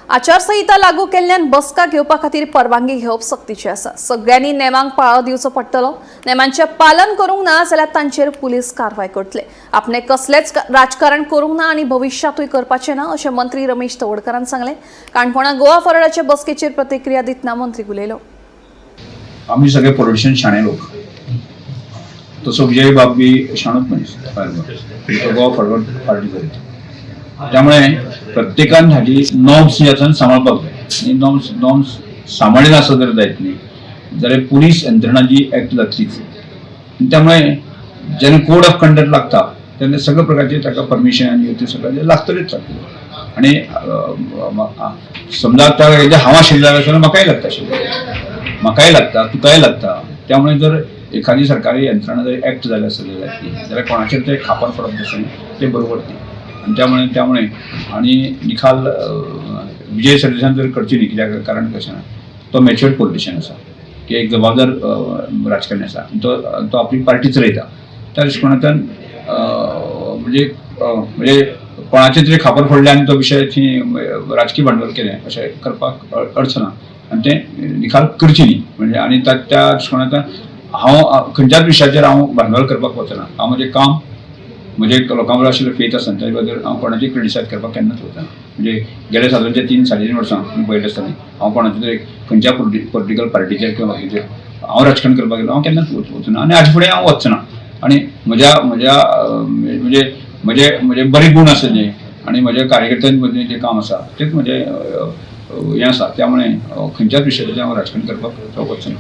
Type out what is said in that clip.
आचारसंहिता लागू केल्ल्यान बसका घेवपा खातीर परवानगी घेवप सक्तीची आसा. सगळ्यांनी नेमांक पाळो दिवचो पडटलो. नेमांचें पालन करूंक ना जाल्यार तांचेर पुलीस कारवाय करतले. आपणे कसलेंच राजकारण करूंक ना आनी भविश्यांतूय करपाचें ना, अशें मंत्री रमेश तवडकारान सांगलें. काणकोणा गोवा फॉरवर्डाचे बसकेचेर प्रतिक्रिया दितना मंत्री उलयलो. आमी सगळे पॉलिटिशियन शाणे लोक. तसो विजय बाब बी शाणूच मनीस. तो गोवा फॉरवर्ड पार्टी करीत. त्यामुळे प्रत्येकान हाजी नॉर्म्स जे आसा सांबाळपाक जाय आनी नॉर्म्स सांबाळिना आसत जर जायत न्ही जाल्यार पुलीस यंत्रणा जी एक्ट जातलीच. आनी त्यामुळे जेन्ना कोड ऑफ कंडक्ट लागता तेन्ना सगळे प्रकारचे ताका परमिशन आनी ते सगळें लागतलेच लागतलें. आनी समजा त्या हांव आशिल्लें जाल्यार म्हाकाय लागता आशिल्लें, म्हाकाय लागता, तुकाय लागता. त्यामुळे जर एखादी सरकारी यंत्रणा जर एक्ट जाली आसत जाल्यार कोणाचेर ते खापर पडप तशें तें बरोबर न्ही. आनी त्यामुळे आनी निकाल विजय सरदेसान जर करची न्ही, कित्याक कारण कशें ना, तो मॅच्युअर्ड पॉलिटिशियन आसा की एक जबाबदार राजकारणी आसा आनी तो तो आपली पार्टी चलयता. त्या दृश्टिकोनांतल्यान म्हणजे म्हणजे कोणाचे तरी खापर फोडलें आनी तो विशय थंय राजकीय भांडवल केलें अशें करपाक अर्थ ना आनी तें निकाल करची न्ही. म्हणजे आनी त्या दृश्टिकोनांतल्यान हांव खंयच्याच विशयाचेर हांव भांडवल करपाक वचना. हांव म्हजें काम, म्हजे लोकां बरोबर आशिल्लो फेथ आसा, ताजे बद्दल हांव कोणाची क्रिटिसायज करपाक केन्नाच वचना. म्हणजे गेले सादारण 3-3.5 वर्सां तुमी पळयलें आसतलें, हांव कोणाचे तरी खंयच्या पॉलिटिकल पार्टीचेर किंवा बाकीचेर हांव राजकारण करपाक गेलो हांव केन्नाच वचना आनी हाजे फुडें हांव वचना. आनी म्हज्या म्हज्या म्हणजे म्हजे म्हजे बरे गूण आसा जे आनी म्हज्या कार्यकर्त्यां मदीं जें काम आसा तेच म्हजें हें आसा. त्यामुळे खंयच्याच विशयाचेर हांव राजकारण करपाक वचना.